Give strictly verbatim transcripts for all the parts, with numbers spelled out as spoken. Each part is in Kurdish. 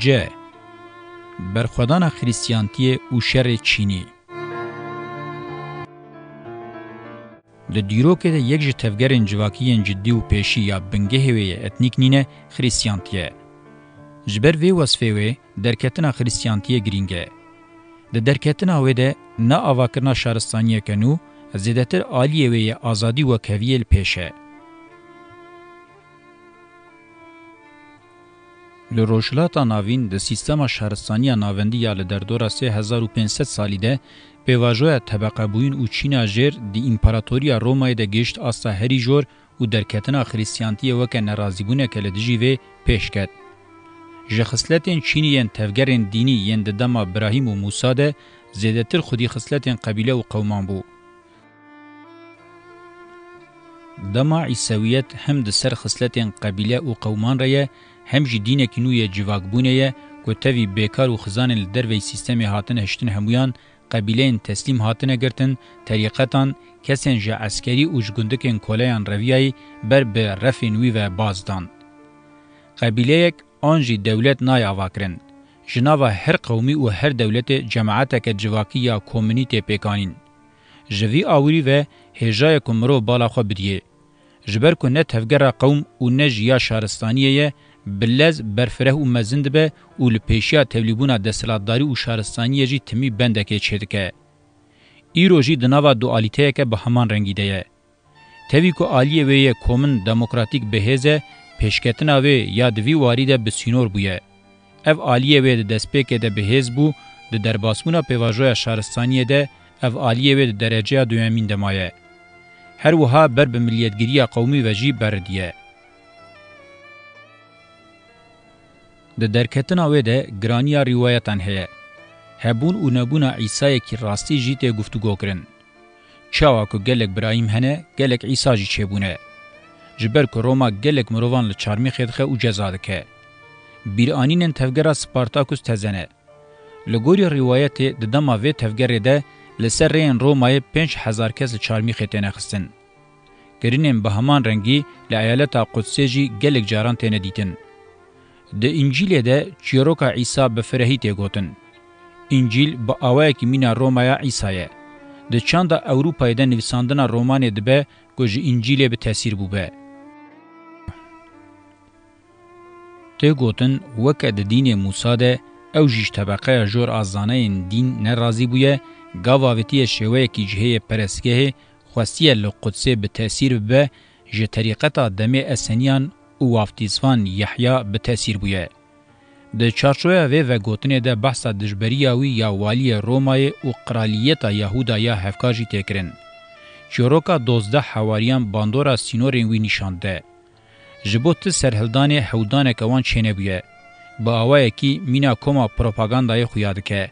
C. Berxwedana Xirîstiyantiyê û şerê Çînî. Di dîrokê de yek ji tevgerên civakî yên cidî û pêşî ya bingehê wê yê etnîk nîne, Xirîstiyantiye. Ji ber vê wesfê wê, derketina Xirîstiyantiyê girîng e. Di derketina wê de ne avakirina şaristaniyeke nû, zêdetir aliyê wê yê azadî û wekheviyê li pêş e. Li Rojhilata Navîn di sîstema şaristaniya navendî ya li derdora sê hezar û pênc sed salî de pêvajoya tebeqebûyîn û çîna jêr di împaratoriya Romayê de gihişt asta herî jor û derketina Xirîstiyantiyê weke nerazîbûneke li dijî vê pêş ket. Ji xisletên çînî yên tevgerên dînî yên di dema Birahîm û Mûsa de zêdetir xwedî xisletên qebîle û qewman bû. Dema Îsewiyet hem di ser xisletên qebîle û qewman re ye, hem jî dînekî nû yê civakbûnê ye ku tevî bêkar û xizanên li derveyî sîstemê hatine hiştin hemûyan qebîleyên teslîm hatine girtin, terîqetan, kesên ji eskerî û ji gundikên koleyan reviyayî ber bi refên wî ve baz dan. Qebîleyek an jî dewlet nayê avakirin. Ji nava her qewmî û her dewletê cemaeteke civakî ya komunî tê pêkanîn. Ji vî awirî ve hêja ye ku mirov bala xwe bidiyê. Ji ber ku ne tevgera qewm û ne jî ya şaristaniyê ye, bi lez berfireh û mezin dibe û li pêşiya tevlîbûna desthilatdarî û şaristaniyê jî timî bendekê çêdike. Îro jî di nava dualîteyeke bi heman rengî de ye. Tevî ku aliyê wê yê komin demokratîk bi hêz e, pêşketina wê ya di vî warî de bi sînor bûye. Ev aliyê wê di destpêkê de bi hêz bû, di derbasbûna pêvajoya şaristaniyê de ev aliyê wê di dereceya duyemîn de maye. Her wiha ber bi miliyetgiriya qewmî ve jî beridiye. Di derketina wê de giraniya rîwayetan heye. Hebûn û nebûna Îsayekî rastî jî tê guftûgo kirin. Çawa ku gelek Birahîm hene, gelek Îsa jî çêbûne. Ji ber ku Roma gelek mirovan li çarmîxê dixe û ceza dike. Bîranînên tevgera Spartakus teze ne. Li gorî rîwayetê di dema vê tevgerê de li ser rêyên Romayê pênc hezar kes li çarmîxê têne xistin. Kirinên bi heman rengî li eyaleta Qudsê jî gelek caran têne dîtin. Di Încîlê de çîroka Îsa bi firehî tê gotin. Încîl bi awayekî mîna Romaya Îsa ye. Di çanda Ewropayê de nivîsandina romanê dibe ku ji Încîlê bi tesîr bûbe. Tê gotin, weke di dînê Mûsa de, ew jî ji tebeqeya jor a zanayên dîn nerazî bûye, gava avêtiye şêweyekî cihê yê perestgehê, xwestiye li Qudsê bi tesîr bibe, ji terîqeta demê Eseniyan û waftîzvan Yehya bi tesîr bûye. Di çarçoveya vê vegotinê de behsa dijberiya wî ya waliyê Romayê û qraliyeta Yahuda ya hevka jî tê kirin. Çîroka dozdeh hewariyan bandora sînorên wî nîşan dide. Ji bo ti serhildanê hewldaneke wan çênebûye. Bi awayekî mîna koma propagandayê xuya dike.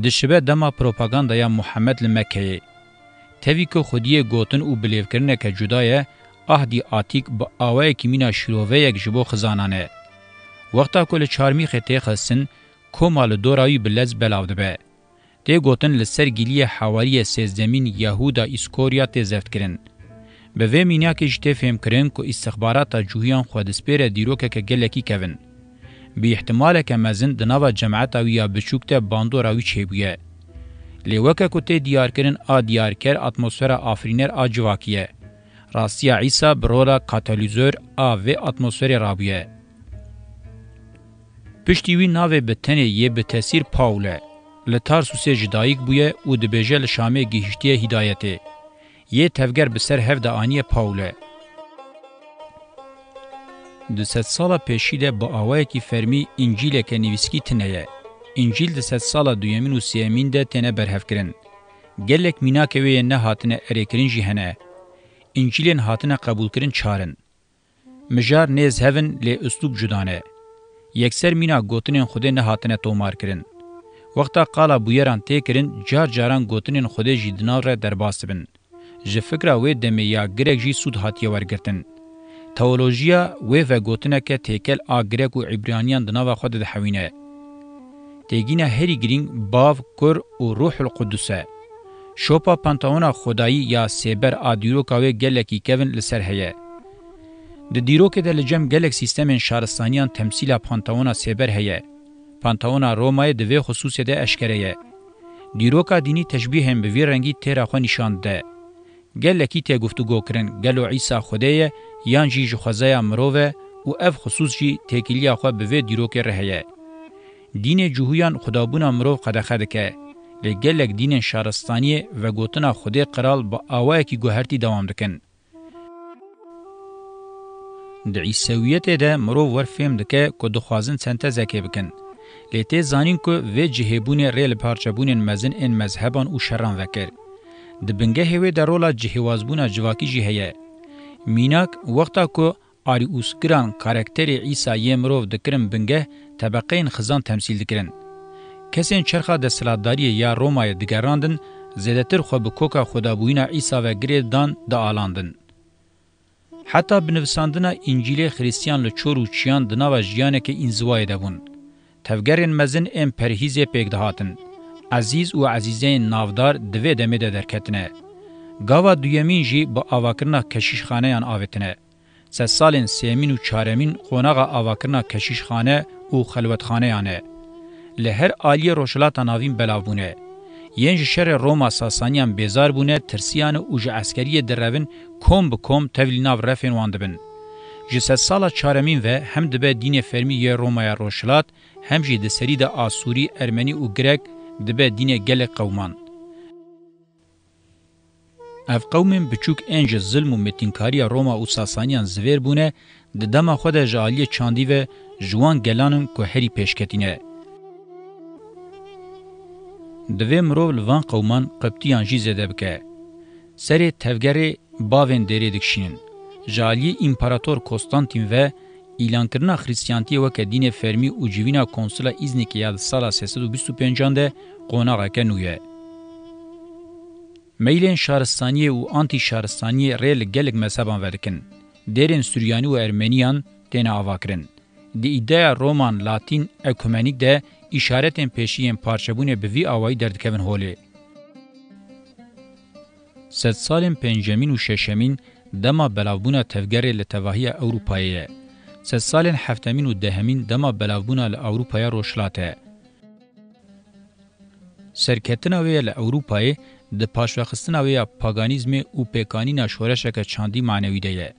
Dişibe dema propagandaya Muhammed li Mekkeyê. Tevî ku xwediyê gotin û bilêvkirineke cuda ye, Ahdî Atîk bi awayekî mîna şîroveyek ji bo xizanan e. Wexta ku li çarmîxê tê xistin, koma li dora wî bi lez belav dibe. Tê gotin li ser gîliyê hewariyê sêzdemîn Yahuda Îskorya tê zeftkirin. Bi vê mînakê jî tê fêhmkirin ku îstixbarata cûhiyan xwe dispêre dîrokeke gelekî kevin. Bi îhtimaleke mezin di nava cemaeta wî ya biçûk de bandora wî çêbûye. Lê weke ku tê diyarkirin a diyarker atmosfera afirîner a civakî ye. Rastiya Îsa bi rola katalîzor a vê atmosferê rabûye. Piştî wî navê bi tenê yê bi tesîr Pawl e. Li Tarsusê ji dayik bûye û dibêje li Şamê gihîştiye hîdayetê. Yê tevger bi ser hev de aniye Pawl e. Di sedsala pêşî de bi awayekî fermî Încîleke nivîskî tune ye. Încîl di sedsala duyemîn û sêyemîn de têne berhevkirin. Gelek mînakê wê yên nehatine erêkirin jî hene. Încîlên hatine qebûlkirin çar in. Mijar nêz hev in lê uslûb cuda ne. Yekser mîna gotinên Xwedê nehatine tomarkirin. Wexta qala bûyeran tê kirin, car caran gotinên Xwedê jî di nav re derbas dibin. Ji fikra wê demê ya girek jî sûd hatiye wergirtin. Teolojiya wê vegotineke têkel a girek û îbraniyan di nava xwe de dihewîne. Têgîna herî girîng Bav, Kur û Ruhul Qudus e. Şopa Panteona Xwedayî ya sêber a dîroka wê gelekî kevin li ser heye. Di dîrokê de li cem gelek sîstemên şaristaniyan temsîla Panteona sêber heye. Panteona Romayê di vê xisûsê de eşkere ye. Dîroka dînî teşbîhên bi vî rengî têra xwe nîşan dide. Gelekî tê guftûgo kirin, gelo Îsa Xwedê ye yan jî ji xwezaya mirov e û ev xisûs jî têkiliya xwe bi vê dîrokê re heye. Dînê Cihûyan xwedabûna mirov qedexe dike, lê gelek dînên şaristaniyê vegotina Xwedê Qral bi awayekî guhertî dewam dikin. Di Îsewiyetê de mirov wer fêm dike ku dixwazin sentezekê bikin. Lê tê zanîn ku vê cihêbûnê rê li parçebûnên mezin ên mezheban û şeran vekir. Di bingehê wê de rola cihêwazbûna civakî jî heye. Mînak, wexta ku Arîûsgiran karakterê Îsa yê mirov dikirin bingeh, tebeqeyên xizan temsîl dikirin. Kesên çerxa desthilatdariyê ya Romayê digerandin, zêdetir xwe bi koka xwedabûyîna Îsa ve girê didan, dialandin. Heta bi nivisandina Încîlê Xirîstiyan li çor û çiyan di nava jiyaneke înziwayê de bûn. Tevgerên mezin ên perhîzê pêk dihatin. Ezîz û ezîzeyên navdar di vê demê de derketine. Gava duyemîn jî bi avakirina keşîşxaneyan avêtine. Sedsalên sêyemîn û çaremîn qonaxa avakirina keşîşxane û xelwetxaneyan e. Li her aliyê Rojhilata Navîn belav bûne. Yên ji şerê Roma Sasaniyan bêzar bûne, tirsiyane û ji eskeriyê direvin, kom bi kom tevlî nav refên wan dibin. Ji sedsala çaremîn ve hem dibe dînê fermî yê Romaya Rojhilat, hem jî di serî de Asûrî, Ermenî û Grek dibe dînê gelek qewman. Ev qewmên biçûk ên ji zilm û mêtînkariya Roma û Sasaniyan zivêr bûne, di dema xwe de ji aliyê çandî ve ji wan gelan in ku herî pêşketî ne. Divê mirov li van qewman qebtiyan jî zêde bike. Serê tevgerê bavên dêrê dikişînin. Ji aliyê Împarator Konstantîn ve îlankirina Xirîstiyantiyê weke dînê fermî û civîna Konsila Îznîkê ya di sala sê sed û bîst û pêncan de qonaxeke nû ye. Meylên şaristaniyê û antî-şaristaniyê rê li gelek mezheban vedikin. Dêrên Suryanî û Ermeniyan têne avakirin. Di îdeya Roman Latîn ekumenîk de îşaretên pêşî yên parçebûnê bi vî awayî derdikevin holê. Sedsalên pêncemîn û şeşemîn dema belavbûna tevgerê li tevahiya Ewropayê ye. Sedsalên heftemîn û dehemîn dema belavbûna li Ewropaya Rojhilat e. Serketina wê ya li Ewropayê di paşvexistina wê ya paganîzmê û pêkanîna şoreşeke çandî manewî de ye.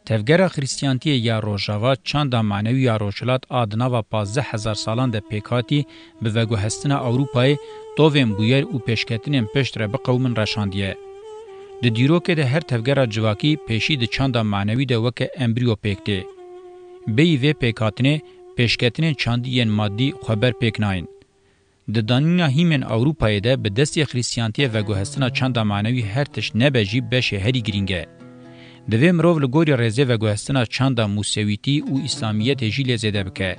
Tevgera Xirîstiyantiyê ya Rojava çanda manewî ya Rojhilat a di nava pazdeh hezar salan de pêk hatî, bi veguhestina Ewropayê tovên bûyer û pêşketinên piştre biqewimin reşandiye. Di dîrokê de her tevgera civakî pêşî di çanda manewî de weke embriyo pêk tê. Bêyî vê pêkhatinê, pêşketinên çandî yên madî xweber pêk nayên. Di danîna hîmên Ewropayê de bi destê Xirîstiyantiyê veguhestina çanda manewî her tişt nebe jî beşê herî girîng e. Divê mirov li gorî rêzê veguhestina çanda Musewîtî û Îslamiyetê jî lê zêde bike.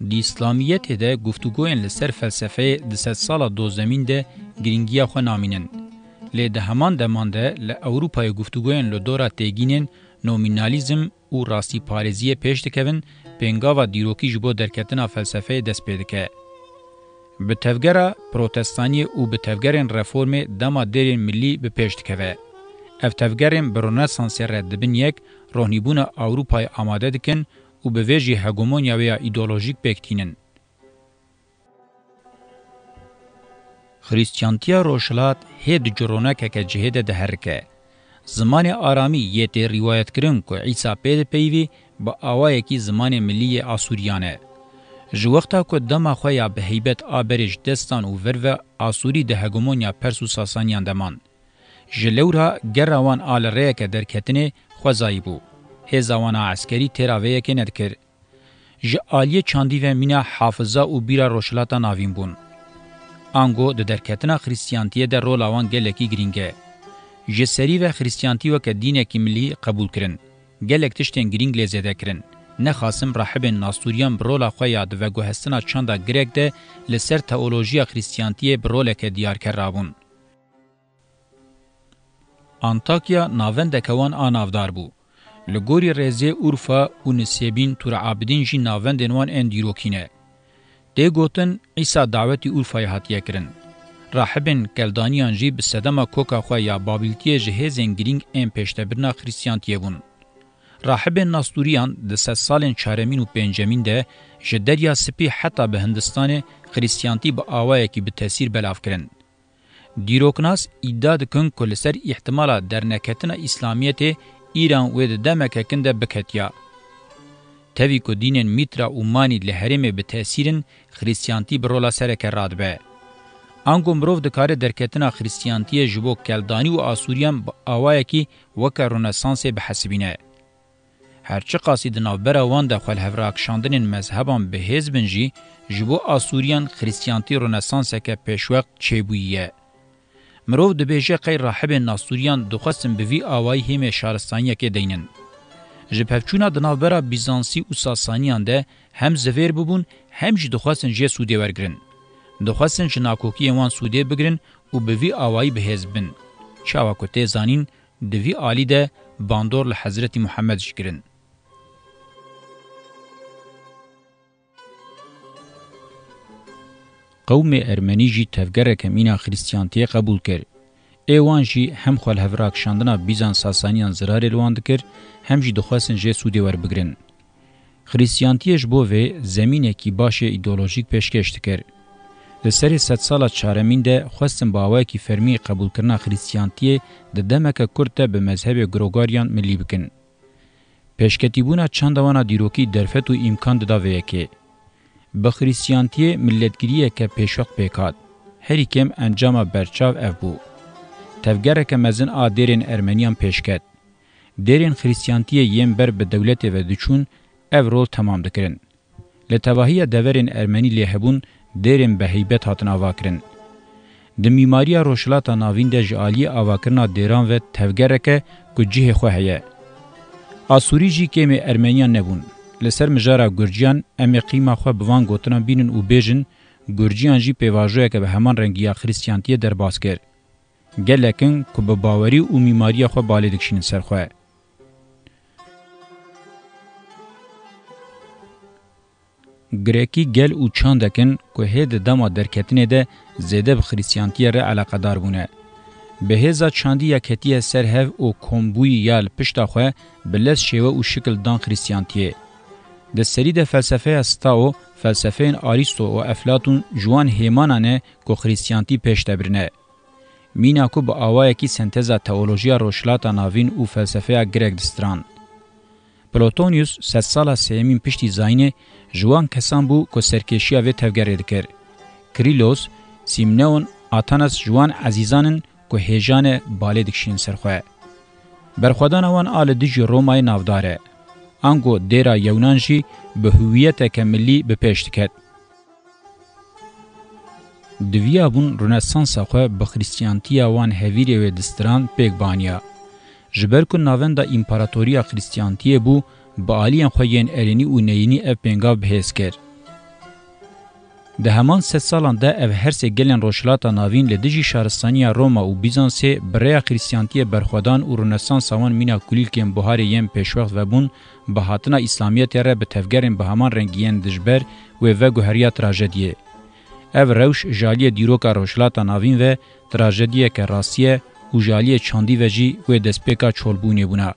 Di Îslamiyetê de guftûgoyên li ser felsefeyê di sedsala dozdemîn de girîngiya xwe namînin. Lê di heman deman de li Ewropayê guftûgoyên li dora têgînên, nomînalîzm û rastîparêziyê pêş dikevin, pêngava dîrokî ji bo derketina felsefeyê dest pê dike. Bi tevgera protestaniyê û bi tevgerên reformê dema dêrên milî bi pêş dikeve. Ev tevgerên bi Ronesansê re dibin yek, rohnîbûna Ewropayê amade dikin û bi vê jî hegemonya wê ya îdeolojîk pêk tînin. Xirîstiyantiya Rojhilat hê di cironekeke cihê de diherike. Zimanê aramî yê tê rîwayetkirin ku Îsa pê dipeyivî, bi awayekî zimanê milî yê Asûriyan e. Ji wexta ku dema xwe ya bi heybet a berê ji dest dan û vir ve Asûrî di hegemonya Pers û Sasaniyan de man. Ji lewra gera wan a li rêyeke derketinê xwezayî bû. Hêza wan a eskerî têra vê yekê nedikir. Ji aliyê çandî ve mîna hafiza û bîra Rojhilata Navîn bûn. Ango di derketina Xirîstiyantiyê de rola wan gelekî girîng e. Ji serî ve Xirîstiyantî weke dînekî milî qebûl kirin. Gelek tiştên girîng lê zêde kirin. Nexasim rahibên Nastûriyan bi rola xwe ya di veguhestina çanda Grek de li ser teolojiya Xirîstiyantiyê bi roleke diyarker rabûn. Antakya navendeke wan a navdar bû. Li gorî rêzê Urfa û Nisêbîn Tur Abidîn jî navendên wan ên dîrokî ne. Tê gotin, Îsa dawetî Urfayê hatiye kirin. Rahibên Keldaniyan jî bi sedema koka xwe ya Babîltiyê ji hêzên girîng ên pêştebirina Xirîstiyantiyê bûn. Rahibên Nastûriyan di sedsalên çaremîn û pêncemîn de ji Derya Spî heta bi Hindistanê Xrîstiyantî bi awayekî bi tesîr belav kirin. Dîroknas îdia dikin ku li ser îhtimala derneketina Îslamiyetê Îran wê di demeke kin de biketiya. Tevî ku dînên Mîtra û Manî li herêmê bi tesîr in, Xrîstiyantî bi rola sereke radibe. Ango mirov dikare derketina Xrîstiyantiyê ji bo Keldanî û Asûriyan bi awayekî weke Ronesansê bihesibîne. Her çiqasî di navbera wan de xwelhevrakişandinên mezheban bi hêz bin jî, ji bo Asûriyan Xrîstiyantî Ronesanseke pêşwext çêbûyî ye. Mirov dibêje qey rahibên Nastûriyan dixwestin bi vî awayî hêmê şaristaniyekê deynin. Ji pevçûna di navbera Bîzansî û Sasaniyan de hem zivêr bibûn, hem jî dixwestin jê sûdê wergirin. Dixwestin ji nakokiyên wan sûdê bigirin û bi vî awayî bi hêz bin. Çawa ku tê zanîn, di vî alî de bandor li Hezretî Muhammed jî kirin. Qewmê Ermenî jî tevgereke mîna Xrîstiyantiyê qebûl kir. Ê wan jî hem xwelhevrakişandina Bîzans Sasaniyan zirarê li wan dikir, hem jî dixwestin jê sûdê werbigirin. Xrîstiyantiyê ji bo vê zemînekî baş ê îdeolojîk pêşkêş dikir. Li serê sedsala çaremîn de xwestin bi awayekî fermî qebûlkirina Xrîstiyantiyê di demeke kurt de bi mezhebê Grogariyan milî bikin. Pêşketîbûna çanda wan a dîrokî derfet û îmkan dida vê yekê. Bi Xrîstiyantiyê miletgiriyeke pêşwext pêk hat. Herî kêm encama berçav ev bû. Tevgereke mezin a dêrên Ermeniyan pêş ket. Dêrên Xrîstiyantiyê yên ber bi dewletê ve diçûn, ev rol temam dikirin. Li tevahiya deverên Ermenî lê hebûn dêrên bi heybet hatin avakirin. Di mîmariya Rojhilata Navîn de ji aliyê avakirina dêran ve tevgereke ku cihê xwe heye. Asûrî jî kêmê Ermeniyan nebûn. Li ser mijara Gurciyan em ê qîma xwe bi van gotinan bînin û bêjin, Gurciyan jî pêvajoyeke bi heman rengî ya Xrîstiyantiyê derbas kir. Gelek in ku bi bawerî û mîmariya xwe balê dikişînin ser xwe. Girekî gel û çandek in ku hê di dema derketinê de zêde bi Xrîstiyantiyê re eleqedar bûne. Bi hêza çandî ya ketiye ser hev û kombûyî ya li pişta xwe bi lez şêwe û şikil dan Xrîstiyantiyê. Di serî de felsefeya Stao, felsefeyên Arîsto û Eflatûn ji wan hêmanan e ku Xrîstiyantî pêş de birine. Mîna ku bi awayekî senteza teolojiya Rojhilata Navîn û felsefeya Grek distiran. Plotonius sedsala sêyemîn piştî zayînê ji wan kesan bû ku serkêşiya vê tevgerê dikir. Krilos, Simneon, Athanas ji wan ezîzan in ku hêjan e balê dikişînin ser xwe. Berxwedana wan a li dijî Romayê navdar e. Ango dêra Yewnan jî bi hûwiyeteke milî bi pêş diket. Diviyabûn Ronesansa xwe bi Xrîstiyantiya wan hevîrê wê distiran pêk baniya. Ji ber ku navenda împaratoriya Xrîstiyantiyê bû, bi aliyên xwe yên erênî û neyînî ev pêngav bi hêz kir. Di heman sedsalan de ev her sê gelên Rojhilata Navîn li dijî şaristaniya Roma û Bîzansê bi rêya Xrîstiyantiyê berxwedan û Ronesansa wan mîna kulîlkên buharê yên pêşwext vebûn, bi hatina Îslamiyetê re bi tevgerên bi heman rengî yên dijber wê veguheriya trajediyê. Ev rewş ji aliyê dîroka Rojhilata Navîn ve trajediyeke rastî ye û ji aliyê çandî ve jî wê destpêka çolbûnê bûna.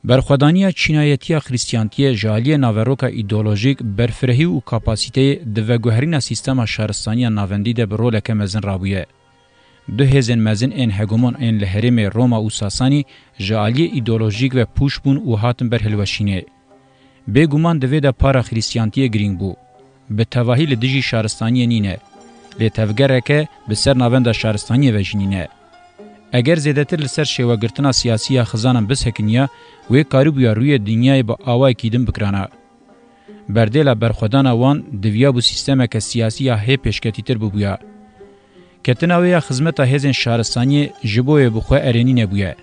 Berxwedaniya çînayetiya Xrîstiyantiyê ji aliyê naveroka îdeolojîk, berfirehî û kapasîteyê di veguherîna sîstema şaristaniya navendî de bi roleke mezin rabûye. Du hêzên mezin ên hegemon ên li herêmê Roma û Sasanî ji aliyê îdeolojîk ve pûç bûn û hatin ber hilweşînê. Bêguman di vê de para Xrîstiyantiyê girîng bû. Bi tevahî li dijî şaristaniyê nîne. Lê tevgereke bi ser navenda şaristaniyê ve jî nîne. Eger zêdetir li ser şêwegirtina siyasî ya xizanan bisekiniya, wê karibûya rûyê dinyayê bi awayekî din bikirana. Berdêla berxwedana wan diviyabû sîstemeke siyasî ya hê pêşketîtir bibûya. Ketina wê ya xizmeta hêzên şaristaniyê ji bo wê bi xwe erênî nebûye.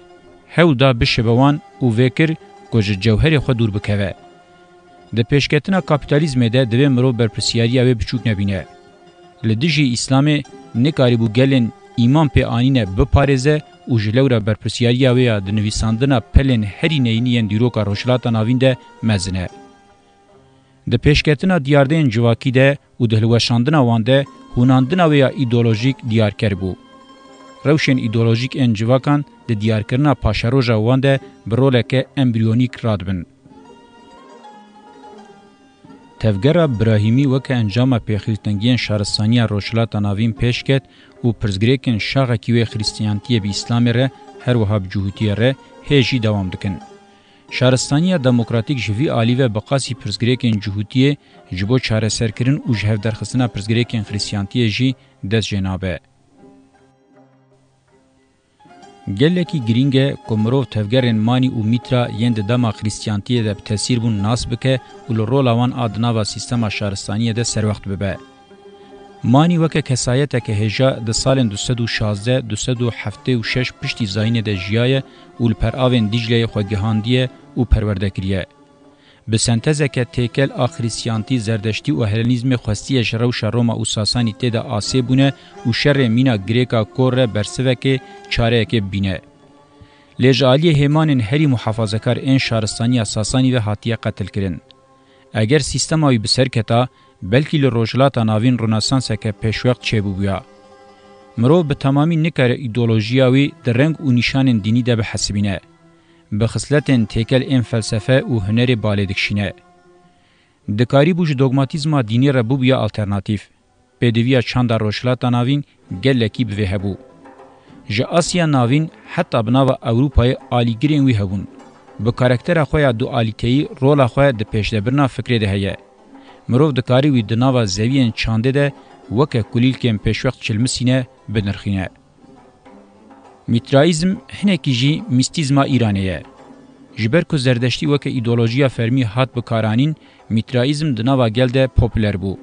Hewl da bişibe wan û vê kir ku ji cewherê xwe dûr bikeve. Di pêşketina kapîtalîzmê de divê mirov berpirsiyariya wê biçûk nebîne. Li dijî Îslamê nikarîbû gelên îman pê anîne biparêze û ji lewra berpirsiyariya wê ya di nivîsandina pelên herî neyînî yên dîroka Rojhilata Navîn de mezin e. Di pêşketina diyardeyên civakî de û di hilweşandina wan de hûnandina wê ya îdeolojîk diyarker bû. rewşên îdeolojîk ên civakan di diyarkirina paşeroja wan de bi roleke embriyonîk radibin. Tevgera Brahîmî weke encama pêxîltengiyên şaristaniya Rojhilata Navîn pêş ket û pirsgirêkên şaxekî wê Xrîstiyantiyê bi Îslamê re, her wiha bi Cihûtiyê re hê jî dewam dikin. Şaristaniya demokratîk ji vî alî ve bi qasî pirsgirêkên Cihûtiyê ji bo çareserkirin û ji hevderxistina pirsgirêkên Xrîstiyantiyê jî dest jê nabe. Gelekî girîng e ku mirov tevgerên Manî û Mîtra yên di dema Xrîstiyantiyê de bi tesîr bûn nas bike û li rola wan a di nava sîstema şaristaniyê de serwext bibe. Manî weke kesayeteke hêja di salên du sed û şazdeh, du sed û heftê û şeş piştî zayînê de jiyaye û li peravên Dîcleyê xwe gihandiye û perwerde kiriye. Bi sentezeke têkel a Xrîstiyantî, Zerdeştî û Helenîzmê xwestiye ji rewşa Roma û Sasanî tê de asê bûne û şerê mîna Grêka kor re bersivekê, çareyekê bibîne. Lê ji aliyê hêmanên herî muhafazekar ên şaristaniya Sasanî ve hatiye qetilkirin. Eger sîstema wî bi ser keta, belkî li Rojhilata Navîn Ronesanseke pêşwext çêbûbûya. Mirov bi temamî nikare îdeolojiya wî di reng û nîşanên dînî de bihesibîne. Bi xisletên têkel ên felsefe û hunerê balê dikişîne. Dikarîbû ji dogmatîzma dînî re bibûya alternatîf. Pêdiviya çanda Rojhilata Navîn gelekî bi vê hebû. Ji Asya Navîn heta bi nava Ewropayê alîgirên wî hebûn. Bi karaktera xwe ya dualîteyî rola xwe di pêşdebirina fikrê de heye. Mirov dikarî wî di nava zeviyên çandê de weke kulîlkên pêşwext çilmisîne, binirxîne. Mîtraîzm hinekî jî mîstîzma Îranê ye. Ji ber ku Zerdeştî weke îdeolojiya fermî hat bikaranîn, Mîtraîzm di nava gel de populer bû.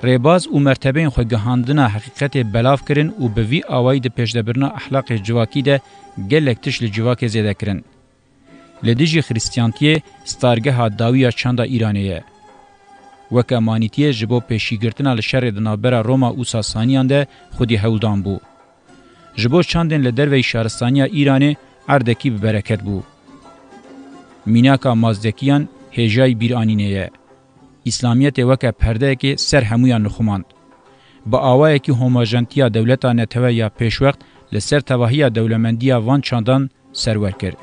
Rêbaz û mertebeyên xwe gihandina heqîqetê belav kirin û bi vî awayî di pêşdebirina exlaqê civakî de gelek tişt li civakê zêde kirin. Li dijî Xrîstiyantiyê stargeha dawî ya çanda Îranê ye. Weke manîtiyê ji bo pêşîgirtina li şerê di navbera Roma û Sasaniyan de xwedî hewldan bû. Ji bo çandên li derveyî şaristaniya Îranê erdekî bi bereket bû. Mînaka Mazdekiyan hêjayî bîranînê ye. Îslamiyetê weke perdeyekê ser hemûyan nixumand. Bi awayekî homajentiya dewleta netewe ya pêşwext li ser tevahiya dewlemendiya van çandan serwer kir.